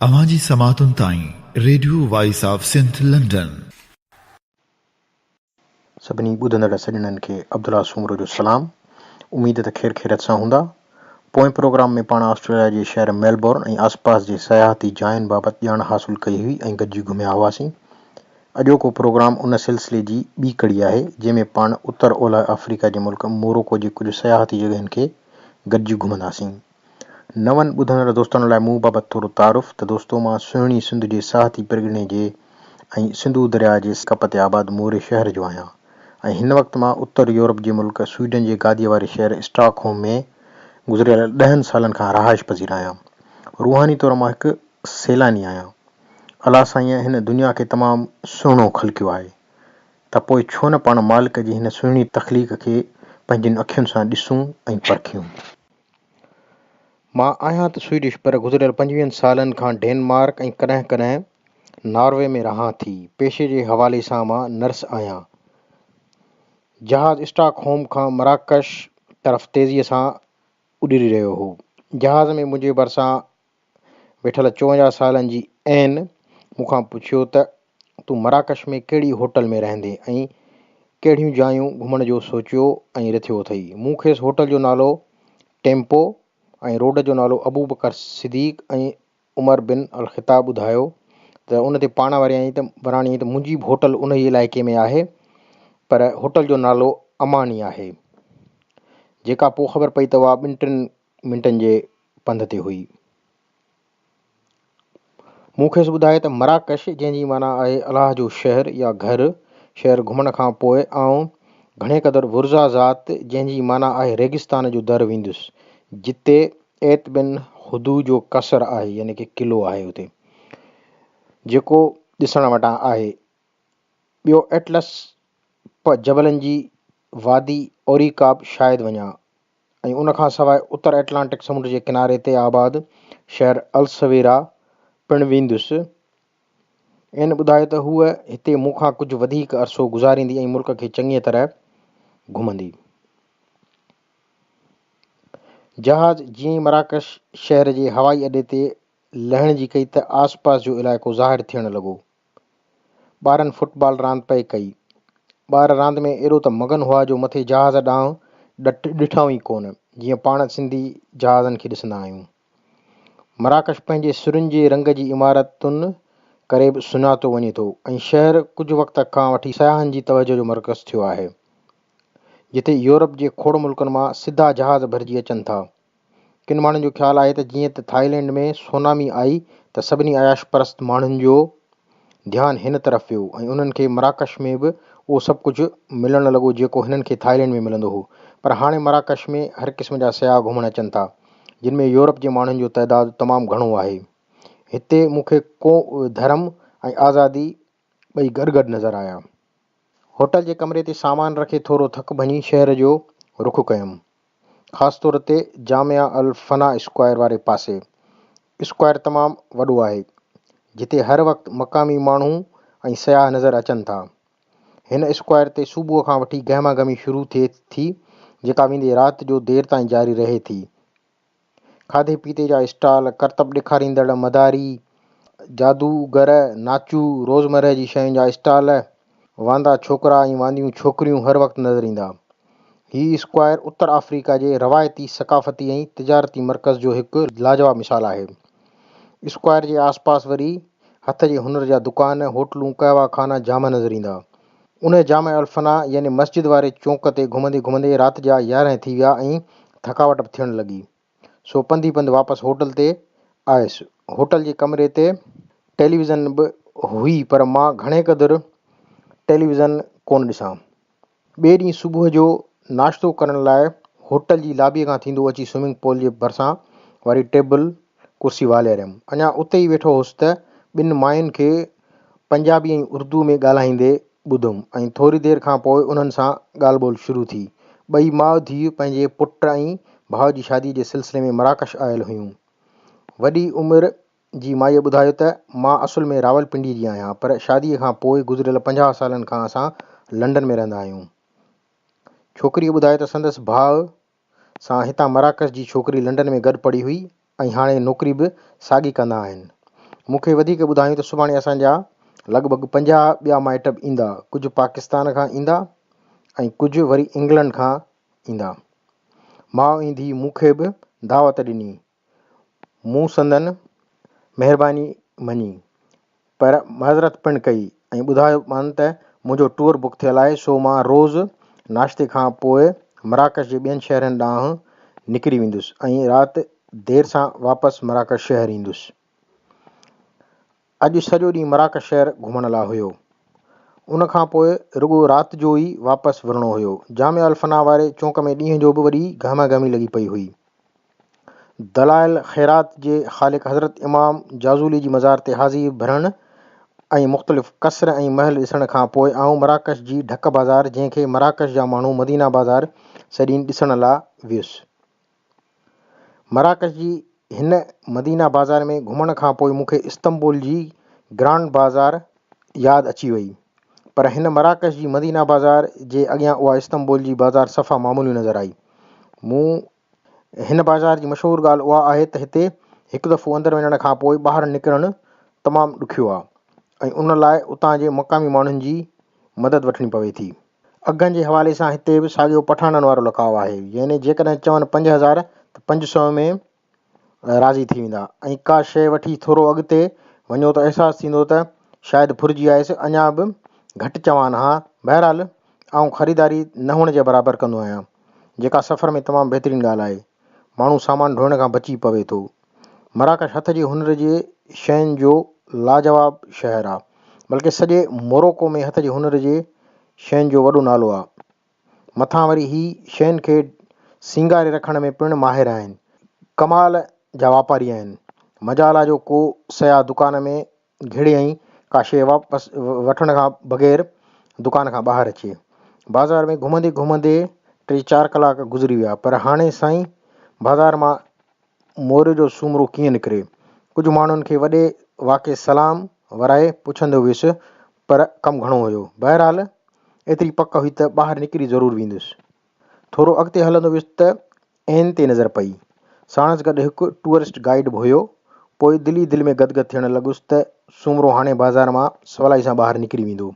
اوهان جي سماعتن تائين radio voice of Sindh London. سڀني ٻڌندڙ سڄڻن کي عبدالله سومرو جو سلام. اميد ته خير خيريت سان هوندا. پوئين پروگرام ۾ پاڻ آسٽريليا جي شهر ميلبورن ۽ آسپاس جي سياحتي جاين بابت ڄاڻ حاصل ڪئي هئي ۽ گڏجي گهميا هئاسين. اڄوڪو پروگرام ان سلسلي جي ٻي ڪڙي آهي، جنهن ۾ پاڻ اتر اولهه آفريڪا جي ملڪ موروڪو جي ڪجهه سياحتي جڳهين کي گڏجي گهمنداسين. نون ٻڌندڙ دوستن لاء مون بابت ٿورو تعارف ته دوستو مان سهڻي سنڌ جي ساهتي پرڳڻي جي ۽ سنڌو درياء جي ڪپ تي آباد موري شهر جو آهيان ۽ هن وقت مان اتر يورپ جي ملڪ سوئيڊن جي گاديء واري شهر اسٽاڪ هوم ۾ گذريل ڏهن سالن کان رهائش پذير آهيان. روحاني طور مان هڪ سيلاني آهيان. الله سائينء هن دنيا کي تمام سهڻو خلقيو آهي ته پوء ڇو نه پاڻ مالڪ جي هن سهڻي تخليق کي پنهنجين اکين سان ڏسون ۽ پرکيون. مان آهيان ته سوئيڊش پر گذريل پنجويهن سالن کان ڊينمارڪ ۽ ڪڏهن ڪڏهن ناروي ۾ رهان ٿي. پيشي جي حوالي سان مان نرس آهيان. جهاز اسٽاڪ هوم کان مراڪش طرف تيزيء سان اڏري رهيو هو. جهاز ۾ منهنجي ڀرسان ويٺل 54 سالن جي اين مون کان پڇيو ته تون مراڪش ۾ ڪهڙي هوٽل ۾ رهندين ۽ ڪهڙيون جايون گهمڻ جو سوچيو ۽ رٿيو اٿئي؟ مون کيس هوٽل جو نالو ٽيمپو ۽ روڊ جو نالو ابوبڪر صديق ۽ عمر بن الخطاب ٻڌايو ته ان تي پاڻ وريائين ته وراڻيائين ته منهنجي به هوٽل انهي علائقي ۾ آهي پر هوٽل جو نالو اماني آهي جيڪا پوء خبر پئي ته اها ٻن ٽن منٽن جي پنڌ تي هئي. مون کيس ٻڌايو ته مراڪش، جنهن جي معنيٰ آهي الله جو شهر يا گهر، شهر گهمڻ کان پوء آئون گهڻي قدر ورزا ذات، جنهن جي معنيٰ آهي ريگستان جو در ويندس، جتي ايت بن حدو جو قصر آهي يعني ڪه قلعو آهي اتي، جيڪو ڏسڻ وٽان آهي. ٻيو ايٽلس جبلن جي وادي اوريڪاب شايد وڃان. ۽ ان کان سواء اتر ائٽلانٽڪ سمنڊ جي ڪناري تي آباد شهر السويرا پڻ ويندس. اين ٻڌايو ته هوء هتي مون کان ڪجهه وڌيڪ عرصو گذاريندي ۽ ملڪ کي چڱيء طرح گهمندي. جهاز جيئن ئي مراڪش شهر جي هوائي اڏي تي لهڻ جي ڪئي ته آس پاس جو علائقو ظاهر ٿيڻ لڳو. ٻارن فٽ بال راند پئي ڪئي. ٻار راند ۾ ايڏو ته مگن هئا جو مٿي جهاز ڏانهن ڏٺائون ئي ڪونه، جيئن پاڻ سنڌي جهازن کي ڏسندا آهيون. مراڪش پنهنجي سرن جي رنگ جي عمارتن ڪري به سڃاتو وڃي ٿو ۽ شهر ڪجهه وقت کان وٺي سياحن جي توجهه جو مرڪز ٿيو آهي، جتي يورپ جي کوڙ ملڪن مان سڌا جهاز ڀرجي اچن ٿا. ڪن ماڻهن جو خيال آهي ته جيئن ته ٿائيلينڊ ۾ سونامي آئي ته سڀني عياش پرست ماڻهن جو ڌيان هن طرف ويو ۽ انهن کي مراڪش ۾ به اهو سڀ ڪجهه ملڻ لڳو جيڪو هنن کي ٿائيلينڊ ۾ ملندو هو پر هاڻي مراڪش ۾ هر قسم جا سياح گهمڻ اچن ٿا جن ۾ يورپ جي ماڻهن جو تعداد تمام گهڻو آهي. هتي مون کي ڪو ڌرم ۽ آزادي ٻئي گڏ گڏ نظر آيا. هوٽل جي ڪمري تي سامان رکي ٿورو ٿڪ ڀڃي شهر جو رخ ڪيم. خاص طور تي جامعه الفنا اسڪوائر واري پاسي. اسڪوائر تمام وڏو آهي، جتي هر وقت مقامي ماڻهو ۽ سياح نظر اچن ٿا. هن اسڪوائر تي صبح کان وٺي گهما گهمي شروع ٿئي ٿي، جيڪا ويندي رات جو دير تائين جاري رهي ٿي. کاڌي پيتي جا اسٽال، ڪرتب ڏيکاريندڙ مداري، جادوگر، ناچو، روزمرهه جي شين جا اسٽال، واندا ڇوڪرا ۽ وانديون ڇوڪريون هر وقت نظر ايندا. هي اسڪوائر اتر آفريڪا جي روايتي ثقافتي ۽ تجارتي مرڪز جو هڪ لاجواب مثال آهي. اسڪوائر جي آسپاس وري هٿ جي هنر جا دڪان، هوٽلون، قهوه خانا جام نظر ايندا. انهي جامع الفنا يعني مسجد واري چونڪ تي گهمندي گهمندي رات جا 11 ٿي ويا ۽ ٿڪاوٽ به ٿيڻ لڳي. سو پنڌ ئي پنڌ واپس هوٽل تي آيس. هوٽل جي ڪمري تي ٽيليويزن به هئي پر مان گهڻي قدر ٽيليويزن ڪونه ڏسان. ٻئي ڏينهن صبح جو ناشتو ڪرڻ لاء هوٽل جي لابيء کان ٿيندو اچي سوئمنگ پول جي ڀرسان واري ٽيبل ڪرسي والاريم. اڃا اتي ئي ويٺو هوس ته ٻن ماين کي پنجابي ۽ اردو ۾ ڳالهائيندي ٻڌم ۽ ٿوري دير کان پوء انهن سان ڳالهه ٻولهه شروع ٿي. ٻئي ماء ڌيء پنهنجي پٽ ۽ ڀاء جي شاديء جي سلسلي ۾ مراڪش آيل هيون. وڏي عمر جي مائيء ٻڌايو ته، مان اصل ۾ راولپنڊيء جي آهيان، پر شاديء کان پوء گذريل 50 سالن کان اسان لنڊن ۾ رهندا آهيون. ڇوڪريء ٻڌايو ته سندس ڀاء سان هتان مراڪش جي ڇوڪري لنڊن ۾ گڏ پڙهي هئي ۽ هاڻي نوڪري به ساڳي ڪندا آهن. مون کي وڌيڪ ٻڌايائون ته سڀاڻي اسان جا لڳ ڀڳ 50 ٻيا مائٽ به ايندا، ڪجهه پاڪستان کان ايندا ۽ ڪجهه وري انگلنڊ کان ايندا. ماء ۽ ڌيء مون کي به دعوت ڏني. مون سندن مهرباني مڃي، پر معذرت پڻ ڪئي ۽ ٻڌايومان ته منهنجو ٽوئر بڪ ٿيل آهي، سو مان روز ناشتي کان پوء مراڪش جي ٻين شهرن ڏانهن نڪري ويندس ۽ رات دير سان واپس مراڪش شهر ايندس. اڄ سڄو ڏينهن مراڪش شهر گهمڻ لاء هيو. ان کان پوء رڳو رات جو ئي واپس ورڻو هيو. جامع الفنا واري چونڪ ۾ ڏينهن جو به وڏي گهماگهمي لڳي پئي هئي. دلائل خيرات جي خالق حضرت امام جازولي جي مزار تي حاضري ڀرڻ ۽ مختلف قصر ۽ محل ڏسڻ کان پوء آئون مراڪش جي ڍڪ بازار جنهن کي مراڪش جا ماڻهو مدينه بازار سڏين ڏسڻ لاء ويس. مراڪش جي هن مدينه بازار ۾ گهمڻ کان پوء مون کي استنبول جي گرانڊ بازار ياد اچي وئي. پر هن مراڪش جي مدينه بازار جي اڳيان اها استنبول جي بازار صفا معمولي نظر آئي. مون هن بازار جي مشهور ڳالهه اها آهي ته هتي هڪ دفعو اندر وڃڻ کان پوء ٻاهر نڪرڻ تمام ڏکيو آهي ۽ ان لاء اتان جي مقامي ماڻهن جي مدد وٺڻي پوي ٿي. اگهن جي حوالي سان هتي به ساڳيو پٺاڻن وارو لقاء آهي يعني جيڪڏهن چون 5000 ته 500 ۾ راضي ٿي ويندا ۽ ڪا شيء وٺي ٿورو اڳتي وڃو ته احساس ٿيندو ته شايد ڦرجي آيس اڃا به گهٽ چوان ها بهرحال آئون خريداري نه هئڻ جي برابر ڪندو آهيان جيڪا سفر ۾ تمام بهترين ڳالهه آهي ماڻهو سامان ڍوئڻ کان بچي پوي ٿو. مراڪش هٿ جي هنر جي شين جو لاجواب شهر آ. بلڪه سڄي موروڪو ۾ هٿ جي هنر جي شين جو وڏو نالو آ. مٿان وري هي شين کي سينگاري رکڻ ۾ پڻ ماهر آهن. ڪمال جا واپاري آهن. مجال آ جو ڪو سياح دڪان ۾ گهڙي ۽ ڪا شيء واپس وٺڻ کان بغير دڪان کان ٻاهر اچي. بازار ۾ گهمندي گهمندي ٽي چار ڪلاڪ گذري ويا پر هاڻي سائين بازار مان موري جو سومرو ڪيئن نڪري؟ ڪجهه ماڻهن کي وڏي واڪي سلام ورائي پڇندو ويس پر ڪم گهڻو هيو. بهرحال ايتري پڪ هئي ته ٻاهر نڪري ضرور ويندس. ٿورو اڳتي هلندو ويس ته عين تي نظر پئي. ساڻس گڏ هڪ ٽوئرسٽ گائيڊ به هيو. پوء دل ئي دل ۾ گدگد ٿيڻ لڳس ته سومرو هاڻي بازار مان سولائي سان ٻاهر نڪري ويندو.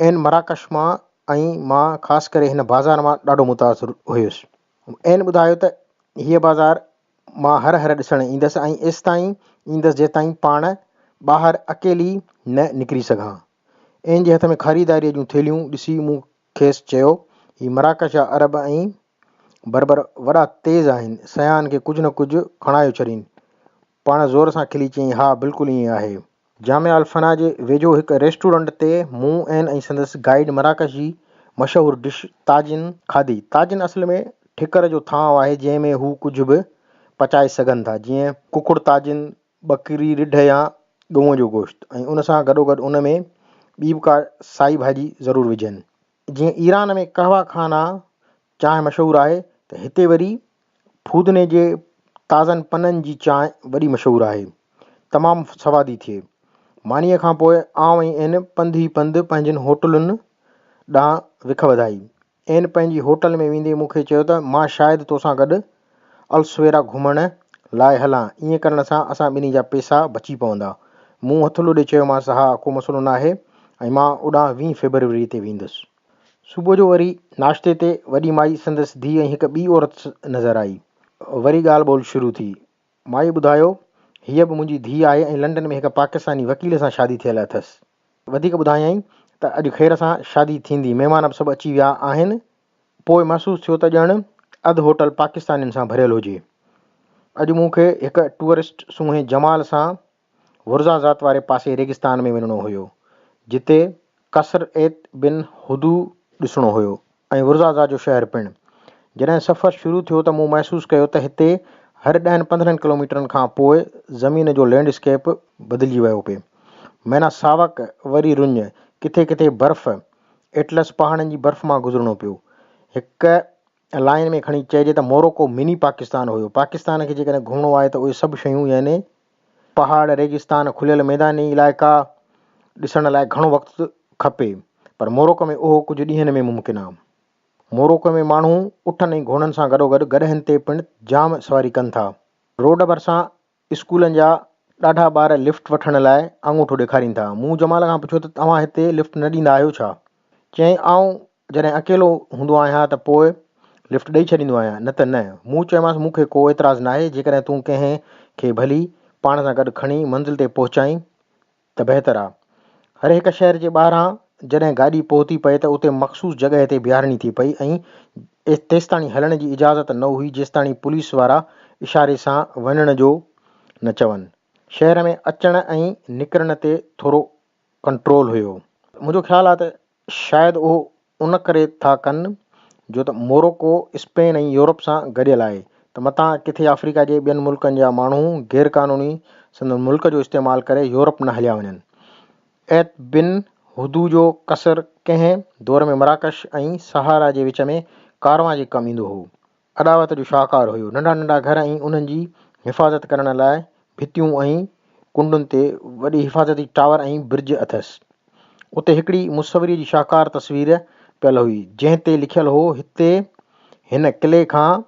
عين مراڪش مان ۽ مان خاص ڪري هن بازار مان ڏاڍو متاثر هيس. عين ٻڌايو ته هيء بازار مان هر هر ڏسڻ ايندس ۽ ايستائين ايندس جيستائين پاڻ ٻاهر اڪيلي نه نڪري سگهان. عين جي هٿ ۾ خريداريء جون ٿيلهيون ڏسي مون کيس چيو، هي مراڪش جا عرب ۽ بربر وڏا تيز آهن، سياحن کي ڪجهه نه ڪجهه کڻايو ڇڏين. پاڻ زور سان کلي چيائين، ها بلڪل ائين آهي. جامع الفنا جي ويجهو هڪ ريسٽورنٽ تي مون عين ۽ سندس گائيڊ مراڪش جي مشهور ڊش طاجين کاڌي. طاجين اصل ۾ ٺڪر جو ٿانء آهي جنهن ۾ هو ڪجهه به پچائي سگهن ٿا جيئن ڪڪڙ طاجين، ٻڪري رڍ يا ڳئون جو گوشت ۽ ان سان گڏوگڏ ان ۾ ٻي به ڪا سائي ڀاڄي ضرور وجهن. جيئن ايران ۾ قهوه خانه چانهه مشهور آهي ته هتي وري ڦودني جي تازن پنن جي چانهه وڏي مشهور آهي. تمام سوادي ٿئي. مانيء کان پوء آئون ۽ عين پنڌ ئي پنڌ پنهنجين هوٽلن ڏانهن وک وڌائي. عين پنهنجي هوٽل ۾ ويندي مون کي چيو ته مان شايد توسان گڏ السويرا گهمڻ لاء هلان، ائين ڪرڻ سان اسان ٻنهي جا پئسا بچي پوندا. مون هٿ لوڏي چيومانس ها ڪو مسئلو ناهي ۽ مان اوڏانهن ويهين فيبروريء تي ويندس. صبح جو وري ناشتي تي وڏي مائي، سندس ڌيء ۽ هڪ ٻي عورت نظر آئي. وري ڳالهه ٻولهه شروع ٿي. مائي ٻڌايو، هيء به منهنجي ڌيء آهي ۽ لنڊن ۾ هڪ پاڪستاني وڪيل سان شادي ٿيل اٿس. وڌيڪ ٻڌايائين ته اڄ خير سان شادي ٿيندي، مهمان به سڀ اچي ويا آهن. پوء محسوس ٿيو ته ڄڻ اڌ هوٽل پاڪستانين سان ڀريل هجي. اڄ مون کي هڪ ٽوئرسٽ سونهين جمال سان ورزازات واري پاسي ريگستان ۾ وڃڻو هيو، جتي قصر ايت بن حدو ڏسڻو هيو ۽ ورزازات جو شهر پڻ. جڏهن سفر شروع ٿيو ته مون محسوس ڪيو ته هتي هر ڏهن پندرهن ڪلوميٽرن کان پوء زمين جو لينڊ اسڪيپ بدلجي ويو پئي. معنيٰ ساوڪ، وري رڃ، ڪٿي ڪٿي برف، ايٽلس پهاڙن جي برف مان گذرڻو پيو. هڪ لائين ۾ کڻي چئجي ته موروڪو مني پاڪستان هيو. پاڪستان کي جيڪڏهن گهمڻو آهي ته اهي سڀ شيون يعني پهاڙ، ريگستان، کليل ميداني علائقا ڏسڻ لاء گهڻو وقت کپي پر موروڪو ۾ اهو ڪجهه ڏينهن ۾ ممڪن آ. موروڪو ۾ ماڻهو اٺن ۽ گهوڙن سان گڏوگڏ گڏهن تي پڻ جام سواري ڪن ٿا. روڊ ڀرسان اسڪولن جا ڏاڍا ٻار لفٽ وٺڻ لاء آڱوٺو ڏيکارين ٿا. مون جمال کان پڇيو ته توهان هتي لفٽ نه ڏيندا آهيو ڇا؟ چيائين آئون جڏهن اڪيلو هوندو آهيان ته پوء لفٽ ڏئي ڇڏيندو آهيان نه ته نه. مون چيومانس مون کي ڪو اعتراض ناهي جيڪڏهن تون ڪنهن کي ڀلي پاڻ سان گڏ کڻي منزل تي پهچائين ته بهتر آ. هر هڪ شهر جي ٻاهران جڏهن گاڏي پهتي پئي ته اتي مخصوص جڳهه تي بيهارڻي ٿي پئي ۽ تيستاڻي هلڻ جي اجازت نه هئي جيستاڻي پوليس وارا اشاري سان وڃڻ جو نه چون. شهر ۾ اچڻ ۽ نڪرڻ تي ٿورو ڪنٽرول هيو. منهنجو خيال آ ته شايد اهو ان ڪري ٿا ڪن جو ته موروڪو اسپين ۽ يورپ سان گڏيل آهي ته متان ڪٿي آفريڪا جي ٻين ملڪن جا ماڻهو غير قانوني سندن ملڪ جو استعمال ڪري يورپ نه هليا وڃن. ايت بن حدو جو قصر ڪنهن دور ۾ مراڪش ۽ صحارا جي وچ ۾ ڪاروان جي ڪم ايندو هو. اڏاوت جو شاهڪار هيو. ننڍا ننڍا گهر ۽ انهن جي حفاظت ڪرڻ لاء ڀتيون ۽ ڪنڊن تي وڏي حفاظتي ٽاور ۽ برج اٿس. اتي هڪڙي مصوريء جي شاهڪار تصوير پيل هئي، جنهن تي لکيل هو، هتي هن قلعي کان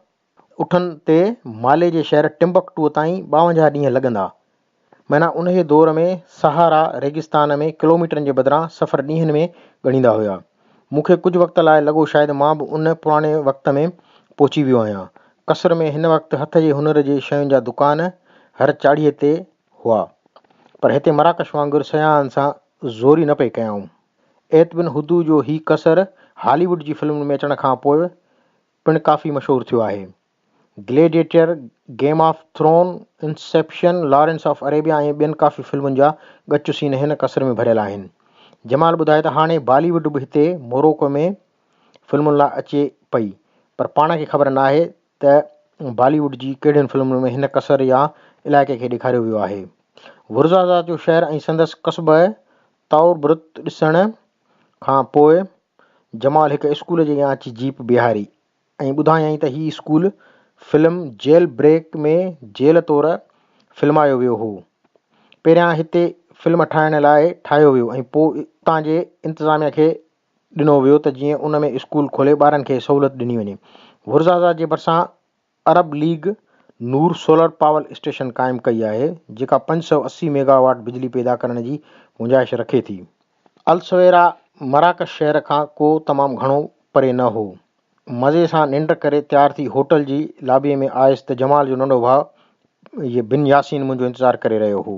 اٺن تي مالي جي شهر ٽمبڪٽوء تائين 52 ڏينهن لڳندا. معنيٰ انهيء دور ۾ صحارا ريگستان ۾ ڪلوميٽرن جي بدران سفر ڏينهن ۾ ڳڻيندا هيا. مون کي ڪجهه وقت لاء لڳو شايد مان به ان پراڻي وقت ۾ پهچي ويو آهيان. قصر ۾ هن وقت هٿ جي هنر جي شين جا دڪان هر چاڙهيء تي هئا. پر هتي مراڪش وانگر سياحن سان زوري نه پئي ڪيائون. ايت بن حدو جو هي قصر هالي ووڊ جي فلمن ۾ اچڻ کان پوء پڻ ڪافي مشهور ٿيو آهي. Gladiator, Game of Throne, Inception, Lawrence of Arabia ۽ ٻين ڪافي فلمن جا ڳچ سين هن قصر ۾ ڀريل آهن. جمال ٻڌايو ته هاڻي بالي ووڊ به هتي موروڪو ۾ فلمن لاء اچي پئي پر پاڻ کي خبر ناهي ته بالي ووڊ جي ڪهڙين فلمن ۾ هن قصر يا علائقي کي ڏيکاريو ويو آهي. ورزازات جو شهر ۽ سندس قصبه تاوربرت ڏسڻ کان پوء جمال هڪ اسڪول جي اڳيان اچي جيپ بيهاري. ۽ ٻڌايائين ته هي school film jail break ۾ jail طور فلمايو ويو هو. پهريان هتي فلم ٺاهڻ لاء ٺاهيو ويو ۽ پوء اتان جي انتظاميا کي ڏنو ويو ته جيئن ان ۾ اسڪول کولي ٻارن کي سهولت ڏني وڃي. ورزازات جي ڀرسان Arab League Noor solar power station قائم ڪئي آهي جيڪا 580 ميگا واٽ بجلي پيدا ڪرڻ جي گنجائش رکي ٿي. الصويره مراڪش شهر کان ڪو تمام گهڻو پري نه هو. مزي سان ننڊ ڪري تيار ٿي هوٽل جي لابيء ۾ آيس ته جمال جو ننڍو ڀاء بن ياسين منهنجو انتظار ڪري رهيو هو.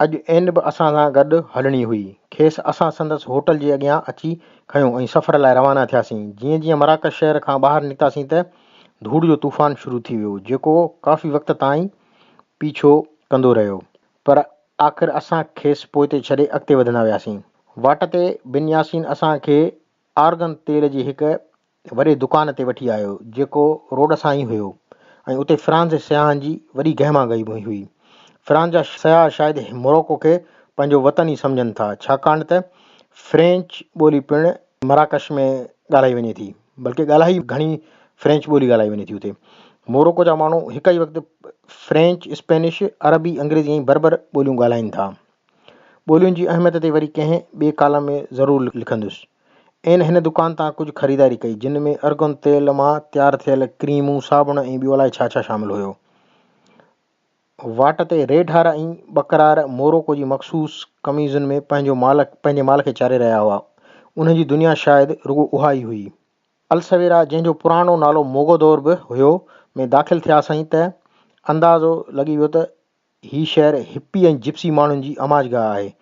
اڄ عين به اسان سان گڏ هلڻي هئي. کيس اسان سندس هوٽل جي اڳيان اچي کنيو ۽ سفر لاء روانا ٿياسين. جيئن جيئن مراڪش شهر کان ٻاهر نڪتاسين ته ڌوڙ جو طوفان شروع ٿي ويو، جيڪو ڪافي وقت تائين پيڇو ڪندو رهيو. پر آخر اسان کيس پوئتي ڇڏي اڳتي وڌندا وياسين. واٽ تي بن ياسين اسان کي آرگن تيل جي هڪ وڏي دڪان تي وٺي آيو، جيڪو روڊ سان ئي هيو ۽ اتي فرانس جي سياحن جي وڏي گهما گهمي هئي. فرانس جا سياح شايد موروڪو کي پنهنجو وطن ئي سمجهن ٿا، ڇاڪاڻ ته فرينچ ٻولي پڻ مراڪش ۾ ڳالهائي وڃي ٿي، بلڪه ڳالهائي گهڻي فرينچ ٻولي ڳالهائي وڃي ٿي. اتي موروڪو جا ماڻهو هڪ ئي وقت فرينچ، اسپينش، عربي، انگريزي ۽ بربر ٻوليون ڳالهائين ٿا. ٻولين جي اهميت تي وري ڪنهن ٻئي ڪالم ۾ ضرور لکندس. عين هن دڪان تان ڪجهه خريداري ڪئي، جن ۾ ارگن تيل مان تيار ٿيل ڪريمون، صابڻ ۽ ٻيو الائي ڇا ڇا شامل هيو. واٽ تي ريڍار ۽ ٻڪرار موروڪو جي مخصوص قميضن ۾ پنهنجو مال پنهنجي مال کي چاري رهيا هئا. انهن جي دنيا شايد رڳو اها ئي هئي. السويرا، جنهن جو پراڻو نالو موگودور به هيو، ۾ داخل ٿياسين ته اندازو لڳي ويو ته هي شهر هپي ۽ جپسي ماڻهن جي آماجگاهه آهي.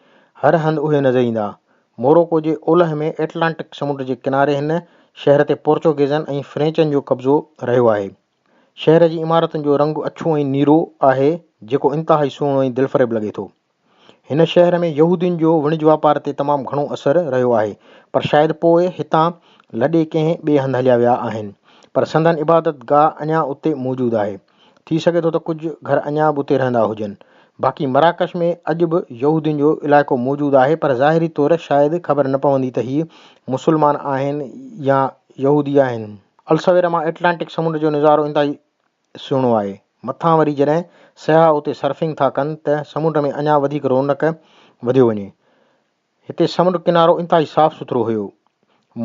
هر هنڌ اهي نظر ايندا. موروڪو جي اولهه ۾ ائٽلانٽڪ سمنڊ جي ڪناري هن شهر تي پورچوگيزن ۽ فرينچن جو قبضو رهيو آهي. شهر جي عمارتن جو رنگ اڇو ۽ نيرو آهي، جيڪو انتهائي سهڻو ۽ دلفريب لڳي ٿو. هن شهر ۾ يهودين جو وڻج واپار تي تمام گهڻو اثر رهيو آهي، پر شايد پوء هتان لڏي ڪنهن ٻئي هنڌ هليا ويا آهن، پر سندن عبادت گاهه اڃا اتي موجود آهي. ٿي سگهي ٿو ته ڪجهه گهر اڃا به اتي رهندا هجن. باقي مراڪش ۾ اڄ به يهودين جو علائقو موجود آهي، پر ظاهري طور شايد خبر نه پوندي ته هي مسلمان آهن يا يهودي آهن. السويرا مان ائٽلانٽڪ سمنڊ جو نظارو انتهائي سهڻو آهي. مٿان وري جڏهن سياح اتي سرفنگ ٿا ڪن ته سمنڊ ۾ اڃا وڌيڪ رونق وڌيو وڃي. هتي سمنڊ ڪنارو انتهائي صاف سٿرو هيو.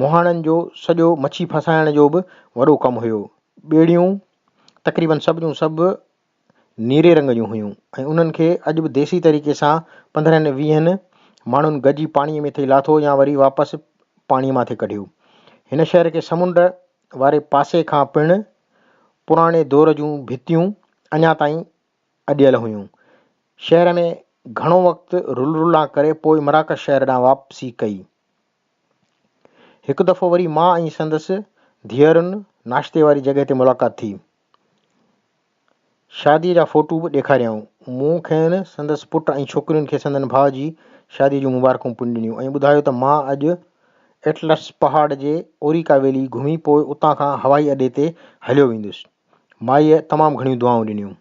مهاڻن جو سڄو مڇي ڦاسائڻ جو به وڏو ڪم هيو. ٻيڙيون تقريبن سڀ جون سڀ نيري رنگ جون هيون ۽ انهن کي اڄ به ديسي طريقي سان پندرهن ويهن ماڻهن گڏجي پاڻيء ۾ ٿي لاٿو يا وري واپس پاڻيء مان ٿي ڪڍيو. هن شهر کي سمنڊ واري پاسي کان پڻ پراڻي دور جون ڀتيون اڃا تائين اڏيل هيون. شهر ۾ گهڻو وقت رل رلان ڪري پوء مراڪش شهر ڏانهن واپسي ڪئي. هڪ دفعو وري مان ۽ سندس ڌيئرن ناشتي واري جڳهه تي ملاقات ٿي. شاديء جا فوٽو به ڏيکاريائون. مون کين سندس پٽ ۽ ڇوڪرين کي سندن ڀاء جي شاديء جون مبارڪون پڻ ڏنيون ۽ ٻڌايو ته مان اڄ ائٽلس پهاڙ جي اوريڪا ويلي گهمي پوء اتان کان هوائي اڏي تي هليو ويندس. مائيء تمام گهڻيون دعائون ڏنيون.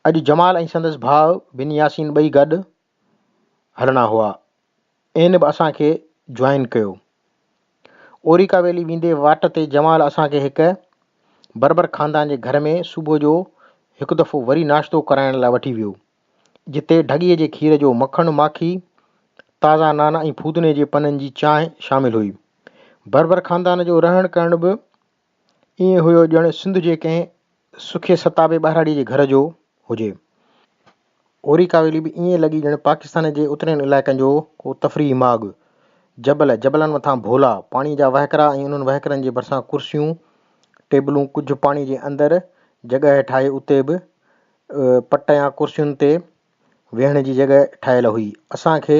اڄ جمال ۽ سندس ڀاء بن ياسين ٻئي گڏ هلڻا هئا. اين به اسان کي جوائن ڪيو. اوريڪا ويلي ويندي واٽ تي جمال اسان کي هڪ بربر خاندان جي گهر ۾ صبح جو هڪ دفعو وري ناشتو ڪرائڻ لاء وٺي ويو، جتي ڍڳيء جي کير جو مکڻ ماکي، تازا نان ۽ ڦودني جي پنن جي چانهه شامل هئي. بربر خاندان جو رهڻ ڪرڻ به ائين هيو ڄڻ سنڌ جي ڪنهن سکي ستابي ٻهراڙيء جي گهر جو هجي. اوريڪا ويلي به ائين لڳي ڄڻ پاڪستان جي اترين علائقن جو ڪو تفريحي ماڳ. جبل، جبلن مٿان ڀولا، پاڻيء جا وهڪرا ۽ انهن وهڪرن جي ڀرسان ڪرسيون، ٽيبلون، ڪجهه پاڻيء جي اندر جڳهه ٺاهي اتي به پٽ يا ڪرسين تي ويهڻ جي جڳهه ٺاهيل هئي. اسان کي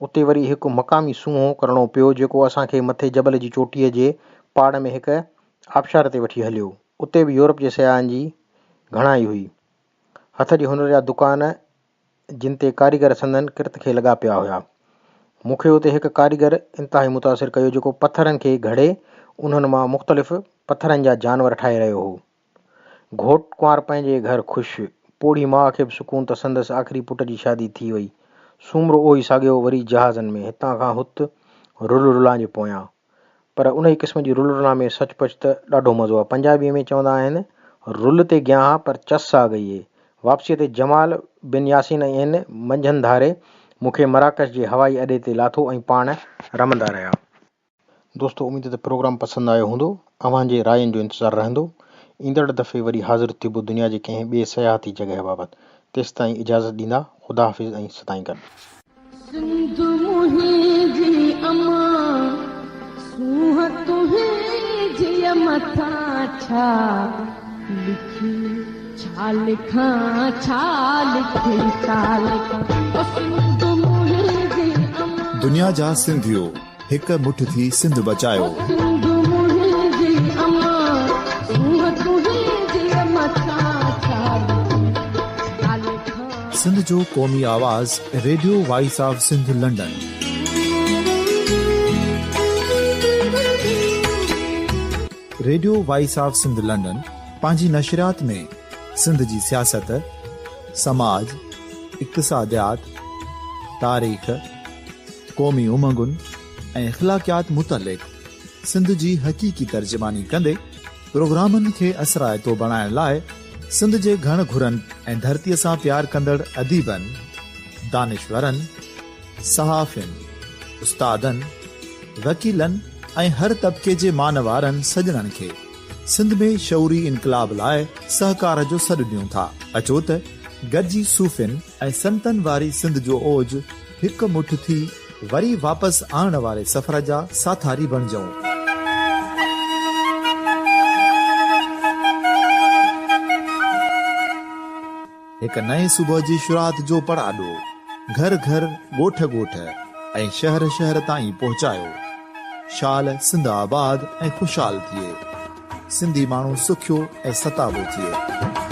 اتي وري هڪ مقامي سونهون ڪرڻو پيو، جيڪو اسان کي مٿي جبل جي چوٽيء جي پاڙ ۾ هڪ آبشار تي وٺي هليو. اتي به يورپ جي سياحن جي گهڻائي هئي. هٿ جي هنر جا دڪان جن تي ڪاريگر سندن ڪرت کي لڳا پيا هيا. مون کي اتي هڪ ڪاريگر انتهائي متاثر ڪيو، جيڪو پٿرن کي گهڙي انهن مان مختلف پٿرن جا جانور ٺاهي رهيو هو. گهوٽ ڪنوار پنهنجي گهر خوش. پوڙهي ماء کي به سڪون ته سندس آخري پٽ جي شادي ٿي وئي. سومرو اهو ئي ساڳيو وري جهازن ۾، هتان کان هت رل رلان جي پويان. پر انهيء قسم جي رل رلان ۾ سچ پچ ته ڏاڍو مزو آ. پنجابيء ۾ چوندا آهن، رل تي گيا هان پر چس آ گئي هي. واپسيء تي جمال بن ياسين ۽ اين منجهند ڌاري مون کي مراڪش جي هوائي اڏي تي لاٿو ۽ پاڻ رمندا رهيا. دوستو اميد ته پروگرام پسند آيو هوندو اوهان جي راين جو انتظار رهندو ايندڙ دفعي وري حاضر ٿيبو دنيا جي ڪنهن ٻي سياحتي جڳهه بابت تيستائين اجازت ڏيندا خدا حافظ ۽ سدائين گڏ. سنڌ منهنجي امان سونهن تنهنجي مٿان ڇا لکي ڇا لکان ڇا لکي ڇا لکان او سنڌ منهنجي امان. دنيا جا سنڌيو هڪ مٺ ٿي سنڌ بچايو. سنڌ جو قومي آواز radio voice of Sindh London. Radio voice of Sindh London پنهنجي نشريات ۾ سنڌ جي سياست، سماج، اقتصاديات، تاريخ، قومي امنگن ۽ اخلاقيات متعلق سنڌ جي حقيقي ترجماني ڪندي پروگرامن کي اثرائتو بڻائڻ لاء سنڌ جي گهڻ گهرن ۽ ڌرتيء سان پيار ڪندڙ اديبن، دانشورن، صحافين، استادن، وڪيلن ۽ هر طبقي جي مان وارن سڄڻن کي سنڌ ۾ شعوري انقلاب لاء سهڪار جو سڏ ڏيون ٿا. اچو ته گڏجي صوفين ۽ سنتن واري سنڌ جو اوج هڪ مٺ ٿي وري واپس آڻڻ واري سفر جا ساٿاري بڻجون. هڪ نئين صبح جي شروعات جو پڙاڏو گهر گهر، ڳوٺ ڳوٺ ۽ شهر شهر تائين پهچايو. شال سنڌ آباد ۽ خوشحال ٿئي. سنڌي ماڻهو سکيو ۽ ستابو ٿئي.